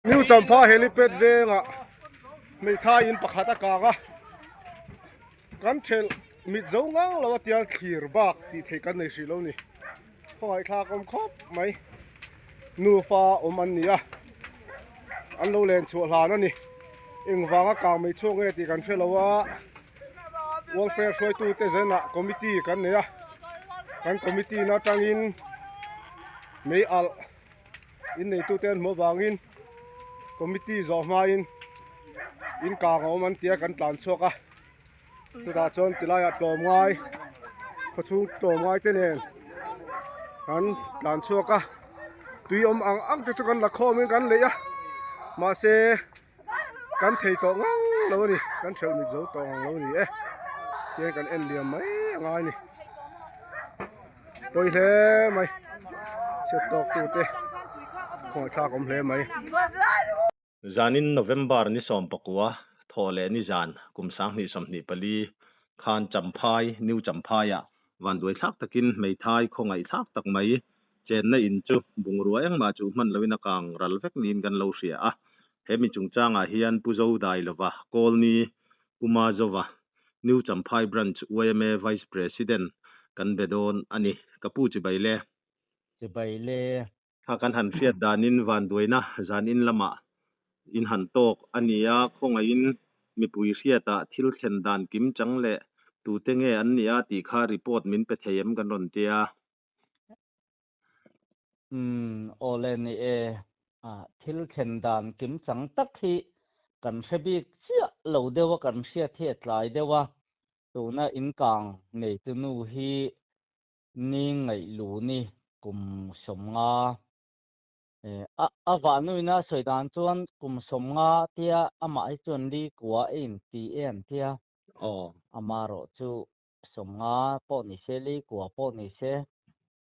New Champha helipad vengah hmeithai in pakhat a kang a, kan thelh mit zo ngang lo a tiang thlir bak tih theih kan nei hrih lo ni. Khawngaihthlak awm khawp mai nufa awm an ni a, an lo len chhuah hlan a ni. Engvanga kang mai chhuak nge tih kan hre lo a, welfare hruaitute zenah committee kan nei a, kan committee na atangin mei alh. Inneitute an hmuh avangin committee zawh hmain in kang a awm an tia kan tlan chhuak a chutah chuan tilaiah tlawmngai khawchhung tlawmngai te nen kan tlan chhuak a tui awm ang ang te chu kan la khawmin kan leih a mahse kan thei tawh ngang lo a ni kan hrelh mit zo tawh ngang lo a ni e tihian kan en liam mai a ngai a ni pawi hle mai chhiat tawk tu te khawngaihthlak awm hle mai. Zanin November ni 19 thawh leh ni zan kum 2024 khan Champhai, New Champhai-ah vanduaithlak takin hmeithai khawngaihthlak tak mai Chenna in chu bungrua engmah chu hman loin a kang ral vek niin kan lo hria a. He mi chungchangah hian Pu Zodailova, Kawlni, Pu Mazova, New Champhai Branch yma Vice President kan be dawn a ni. Ka pu chibai le. Chibai le. Kha kan han hriat danin vanduaina zan in lamah in han tawk a ni a, khawngaihin mipui hriatah thil thlen dan kim chang leh tute nge an nih a tih kha report min pe thei em kan rawn tia. Umm, awle ni e. Thil thlen dan kim chang tak hi kan hre bik chiah lo deuh a, kan hriat hi a tlai deuh a. Tuna inkang neitu nu hi ni ngaih lu ni kum 50. A vahnuina sawi dan chuan kum 50 tia amah hi chuan li kua a inti e an tia. Amaherawh chu 50 pawh ni se, li kua pawh ni se,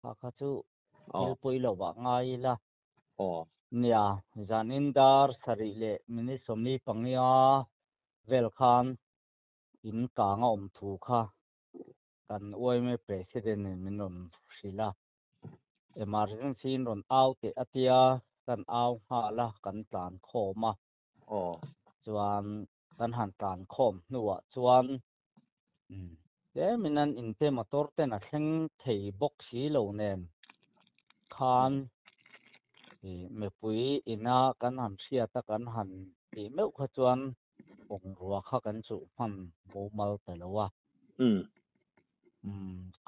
kha kha chu thil pawi lo vah ngai ila. Nia, zanin dar 7 leh minute 45 vel khan in kang a awm thu kha kan yma President in min rawn hrilh a. Emergency in rawn au teh a tia, kan au nghal a, kan tlan khawm a. Chuan kan han tlan khawm hnuah chuan Tlemin an inte motor ten a thleng thei bawk si lo nen khan mipui ina kan han hriat a kan han tih meuh kha chuan bungrua kha kan chuh hman mumal ta lo a.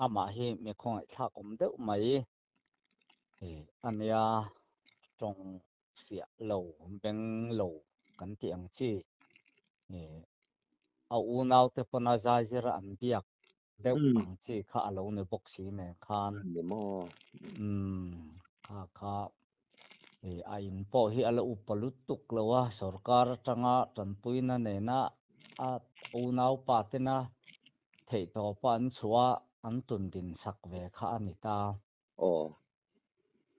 Amah hi mi khawngaihthlak awm deuh mai ania tawng fiah lo beng lo kan tih ang chi a unaute pawna zai zira an biak deuh ang chi kha a lo ni bawk si nen khan. Ni maw? Umm, kha kha a in pawh hi a la upa lutuk lo a, sorkar atanga tanpuina nena a unaupa tena theihtawpa an chhuah a, an tun din sak ve kha a ni ta. Aw.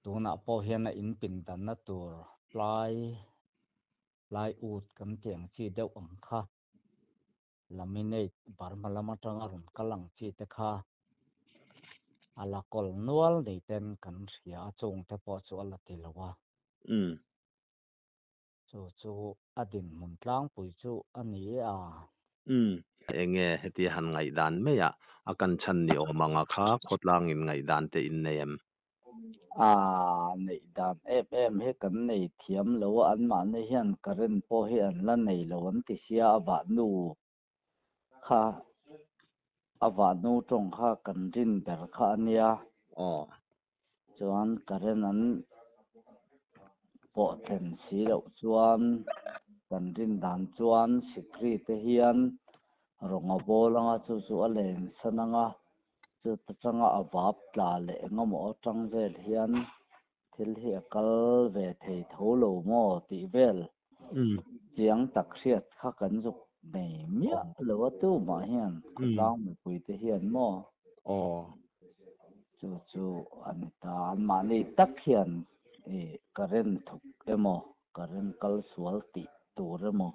Tunah pawh hian a in pindanna tur ply Plywood kan tih ang chi deuh ang kha, laminate Burma lam atanga rawn kal ang chi te kha a la kawl nual nei ten kan hria a, chung te pawh chu a la ti lo a. Chu chu a dinhmun tlangpui chu a ni a. Enge heti han ngaihdan maiah a kan chhan ni awm anga kha khawtlangin ngaihdan te in nei em? A neih dan em em hi kan nei thiam lo a, anmahni hian current pawh hi an la nei lo an ti sia, a vahnu kha a vahnu tawng kha kan rin ber kha a nia. Chuan current an pawh thlen si loh chuan kan rin dan chuan sikri te hian rawng a bawl anga chu chu a len san anga Chuta changa a vap tla leh engemaw atang vel hian thil hi a kal ve thei tho lo maw tih vel chiang tak hriat kha kan zuk nei miah lo a tumah hian khawtlang mipui te hian maw chu chu a ni ta anmahni tak hian current thawk emaw current kal sual tih tur emaw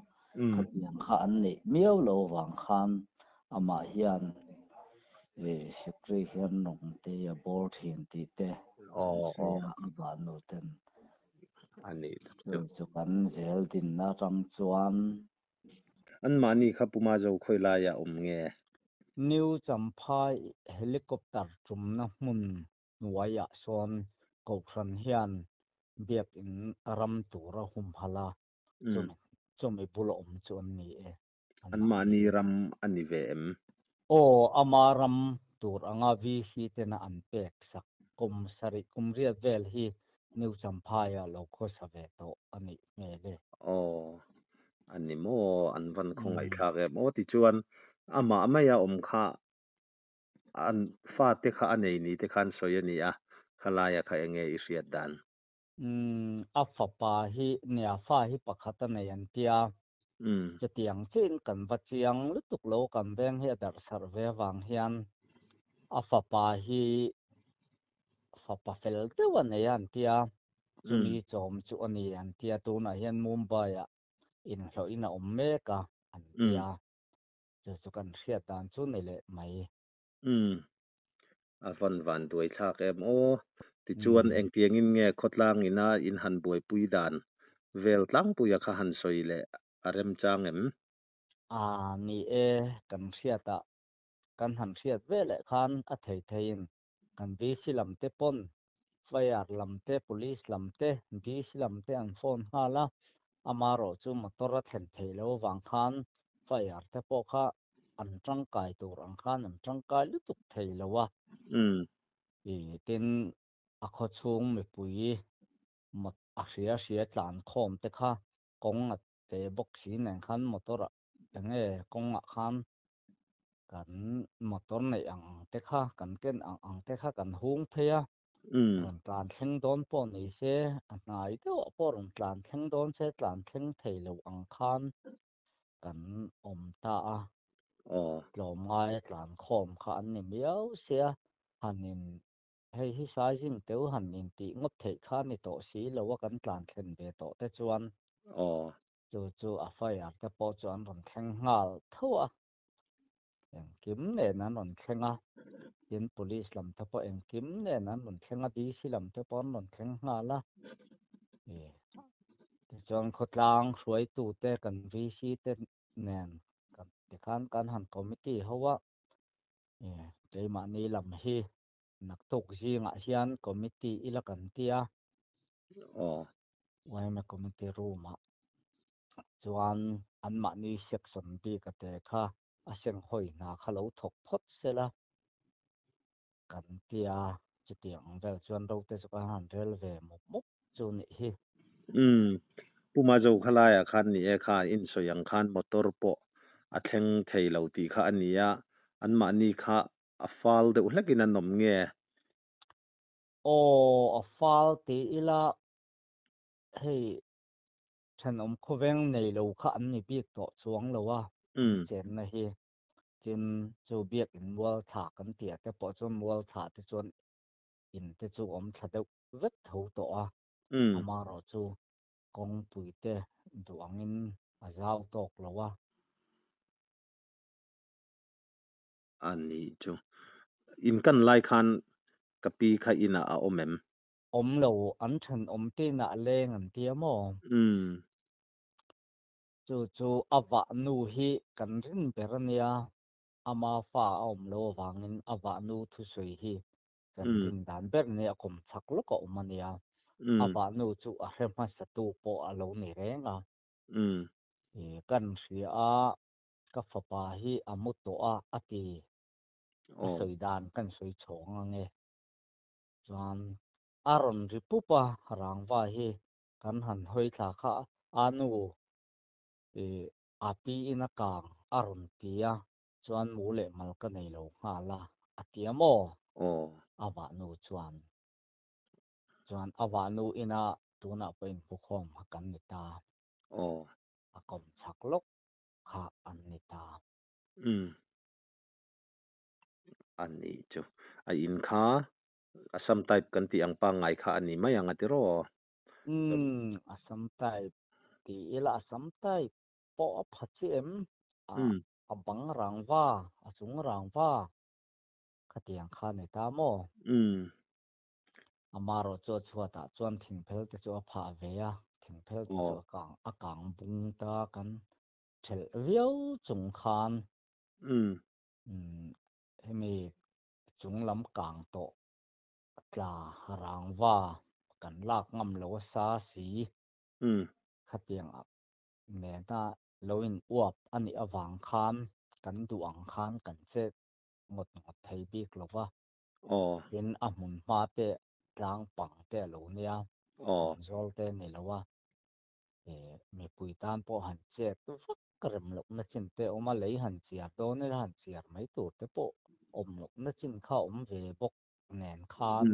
Khatiang kha an neih miau lo vang khan amah hian sikri hian rawng te a bawr thin tih te an sawi a, a vahnu ten A nih tak Chu chu. chu kan zel dinna atang chuan. Anmahni kha Puma zo khawi laia awm nge? New Champhai Helicopter tumna hmun hnuaiah sawn Kohhran hian biakin ram tura humhalh a, chumi chumi bula awm chu an ni e. Anmahni ram a ni ve em? Aw, ama ram tur anga VC tena an pek sak kum sarih kum riat vel hi New Champhai-ah lo khawsa ve tawh a nih hmel e. Aw, a ni maw? An van khawngaihthlak em aw tichuan amah maia awm kha an fate kha a nei ni te khan sawi a ni a, khalaia kha enge i hriat dan? Umm, a fapa hi nia fa hi pakhat a nei an tia. Chutiang chiin kan va chiang lutuk lo kan veng hi a darh sarh ve avang hian a fapa hi fapa fel deuh a nei a an tia. Chumi chawm chu a ni an tia. Tunah hian Mumbai-ah inhlawhin a awm mek a an tia. Chu chu kan hriat dan chu ni leh mai. Umm. A van van duai thlak em aw. Tichuan engtiangin nge khawtlang ina in han buaipui dan vel tlangpuia kha han sawi leh a remchang em? A ni e, kan hriatah kan han hriat ve leh khan a thei theiin kan VC lam te pawn Fire lam te, Police lam te, DC lam te an phone nghal a, amarawh chu motor a thlen theih loh avang khan Fire te pawh kha an tangkai tur ang khan an tangkai lutuk thei lo a. I tin a khawchhung mipui mot a hria hria tlan khawm te kha kawng a te bawk si nen khan motor ah enge kawng ah khan kan motor neih ang ang te kha kan ken ang ang te kha kan hung phei a, rawn tlan thleng dawn pawh ni se a hnai deuh ah pawh rawn tlan thleng dawn se tlan thleng thei lo ang khan kan awm ta a, tlawmngai a tlan khawm kha an ni miau sia, han in hei hi sizing teu han in tih ngawt theih kha a ni tawh si lo a kan tlan thlen ve tawh te chuan chu chu a fire te pawh chu an rawn thleng nghal tho a, engkim nen an rawn thleng a, tin police lam te pawh engkim nen an rawn thleng a, DC lam te pawh an rawn thleng nghal a, Tichuan khawtlang hruaitute kan VC te nen kan tikhan kan han committee ho a, keimahni lam hi naktuk zingah hian committee ila kan tia. Yma committee room ah chuan anmahni section bik a te kha a senghawi hna kha lo thawk phawt sela kan tia, chutiang ang vel chuan rote chu kan han rel ve mup mup. chu nih hi. Umm, Pu Mazo kha laiah khan ni e kha insawi ang khan motor pawh a thleng thei lo tih kha a ni a, anmahni kha a fal deuh hlekin an awm nge? Aw, a fal ti ila hei thenawm khawveng nei lo kha an ni bik tawh chuang lo a, an chenna hi. Tin, chu biakin mual thla kan tih ah te pawh chuan mual thla te chuan in te chu awm thla deuh vek tho tawh a, amaherawh chu kawngpui te duh angin a zau tawk lo a. A nih chu. In kan lai khan ka pi kha inah a awm em? Awm lo, an thenawm te inah a leng an tia maw? Chu chu a vah nu hi kan rin ber a nia, ama fa a awm lo avangin a vah nu thusawi hi Kan rin dan ber nia a kawm chak lawk a awm a nia. A vahnu chu a hre hmasatu pawh a lo ni reng a. I kan hria a, ka fapa hi a mu tawh a, a ti. A sawi dan kan sawi chhawng ang e. Chuan a rawn ri pup a, rangva hi kan han hawi thla kha a nu i a pi in a kang a rawn ti a. Chuan mu leh mal ka nei lo nghal a, a ti a maw? Aw. A vahnu chuan. Chuan a vahnu ina tunah pawh inpukhawm kha kan ni ta. Aw. A kawm chak lawk kha an ni ta. Umm. A nih chu. A in kha Assam type kan tih ang pangngai kha a ni mai ang a ti rawh. Umm, Assam type ti ila Assam type pawh a pha chi em? A a bang rangva, a chung rangva khatiang kha a ni ta maw? Amarawh chu a chhuatah chuan thingphel te chu a phah ve a, thingphel te chu a kang a kang bung ta kan thelh viau chung khan hemi chung lam kang tawh tla rangva kan lak ngam lo a sa si khatiang nena lo in uap a nih avang khan kan duh ang khan kan chet ngawt ngawt thei bik lo va. Tin, a hmun hma te tlang pang te a lo nia, hmun zawl te a ni lo a, mipui tan pawh han chet vak rem lohna chin te a awm a, lei han chiar dawn ila han chiar mai tur te pawh awm lohna chin kha a awm ve bawk nen khan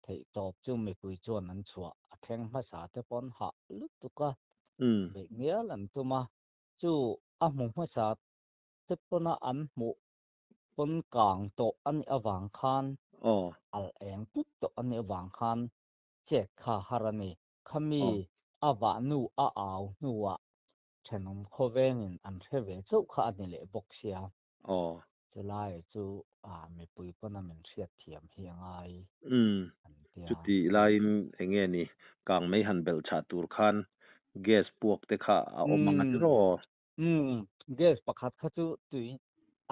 theihtawp chu mipui chuan an chhuah a thleng hmasa te pawn hah lutuk a, beih ngial an tum a, chu a hmu hmasa te pawna an hmuh pawn kang tawh a nih avang khan al eng pup tawh a nih avang khan chet kha har a ni. Khami a vah nu a au hnuah thenawm khawvengin an hre ve chauh kha a ni leh bawk sia. Chulai chu mipui pawna min hriat thiam hi a ngai an tia. Chuti laiin eng nge ni kang mai han belh chah tur khan gas puak te kha a awm ang a ti raw? Umm, gas pakhat kha chu tui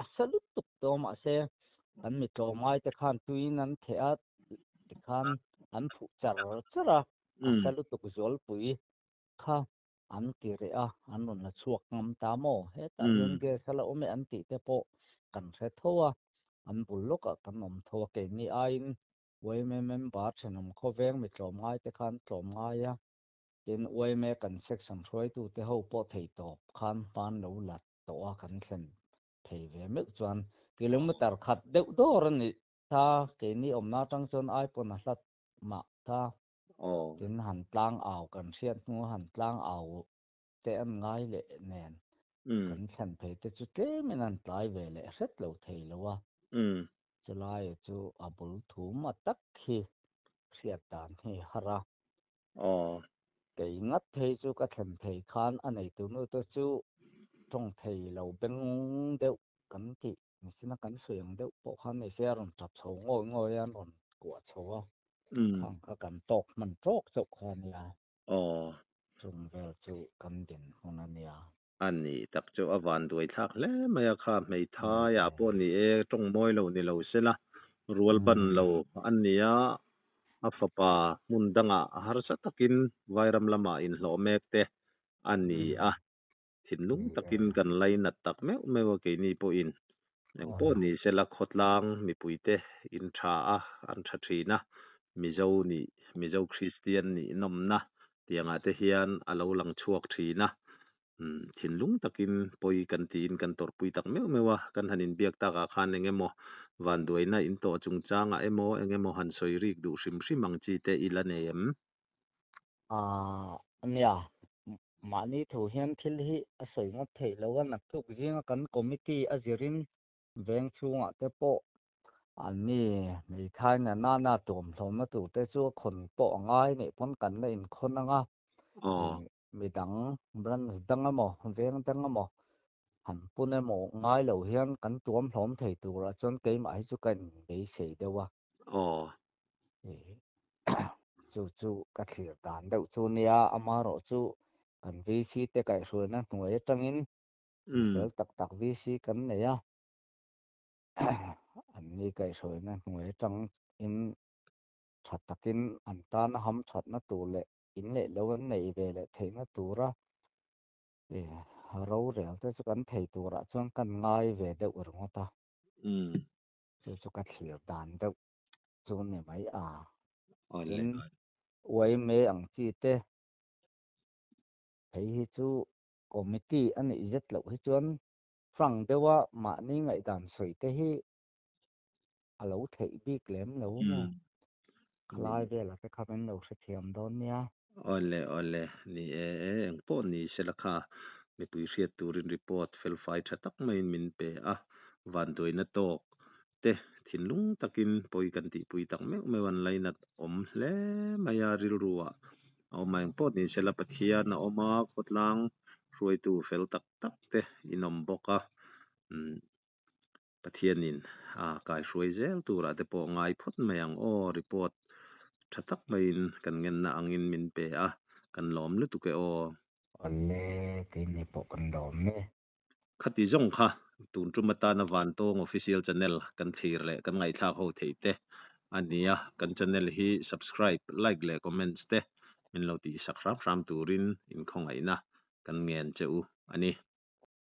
a sa lutuk tawh mahse kan mi tlawmngai te khan tuiin an theh a tikhan an phuh char char a, a sa lutuk zualpui kha an ti reh a, an rawn la chhuak ngam ta maw? Hetah hian gas a la awm e an tih te pawh kan hre tho a, an bul lawkah kan awm tho a, keini aiin yma member thenawm khawveng mi tlawmngai te khan tlawmngai a, Tin, yma kan section hruaitute ho pawh theihtawp khan hman lo la tawh a kan thlen thei ve meuh chuan kilometer khat deuh dawr a ni ta, keini awmna atang chuan ai pawn a hlat mah ta. Tin, han tlang au kan hriat hnu a han tlang au te an ngai leh nen kan thlen phei te chu tlemin an tlai ve leh hret lo thei lo a. Chulai chu a bul thum a tak hi hriat dan hi har a. Kei ngat phei chu ka thlen phei khan a neitu nu te chu tawng thei lo beng deuh kan tih nisina kan sawi ang deuh pawh khan nei se a rawn tap chho ngawi ngawi a, an rawn kuah chho a, khang kha kan tawk hman tawk chauh kha a nia. Chung vel chu kan din hmun a nia. A ni tak chu a van duai thlak hle mai a kha hmeithai ah pawh ni e tawng mawi lo ni lo sela rual ban lo a nia a fapa hmun dangah harsa takin vairam lamah inhlawh mek te a ni a thinlung takin kan lainat tak meuh meuh a keini pawhin eng pawh ni sela khawtlang mipuite in tha a an tha thin a Mizo nih Mizo Kristian nih nawmna tiangah te hian a lo lang chhuak thin a Thinlung takin pawi kan tiin kan tawrhpui tak meuh meuh a, kan han inbiak takah khan eng emaw vanduaina in tawh chungchangah emaw eng emaw han sawi rik duh hrim hrim ang chi te i la nei em? Aaa nia, mahni thu hian thil hi a sawi ngawt theih lo a, naktuk zinga kan committee a zirin veng chhungah te pawh an ni hmeithai na nana tuamhlawmna tur te chu a khawn pawh a ngai neih pawn kan la inkhawn ang a, Midang branch dang emaw, veng dang emaw han pun emaw ngai lo hian kan tuam hlawm thei turah chuan keimah hi chu ka inbeisei deuh a. Chu chu ka thlir dan deuh chu nia, amaherawh chu kan VC te kaihhruaina hnuai atangin fel tak tak VC kan nei a, anni kaihhruaina hnuai atangin tha takin an tana hamthatna tur leh in leh lo an neih ve leh theihna tura rorel te chu kan thei turah chuan kan ngai ve deuh ringawt a. Chu chu ka thlir dan deuh chu ni mai a. Tin, yma ang chi te phei hi chu committee a nih zet loh hi chuan frank deuha mahni ngaihdan sawi te hi a lo theih bik lem lo maw? Khalai velah te kha min lo hrethiam dawn nia. Awle awle, ni e e, engpawh ni sela kha mipui hriat turin report felfai tha tak maiin min pe a, vanduaina tawk te thinlung takin pawi kan tihpui tak meuh meuh an lainat awm hle mai a, rilru ah a awm a, engpawh ni sela Pathian a awm a, khawtlang hruaitu fel tak tak te in awm bawk a, umm. Pathianin a kaihruai zel turah te pawh ngai phawt mai ang aw, report Tha tak maiin kan ngenna angin min pe a, kan lawm lutuk e aw. Awle, keini pawh kan lawm e. Khati zawng kha tun tum atana Vantawng Official Channel kan thlir leh kan ngaihthlak ho theih te a nia. Kan channel hi subscribe, like leh comments te min lo tihsak hram hram turin inkhawngaihna kan ngen che u a ni.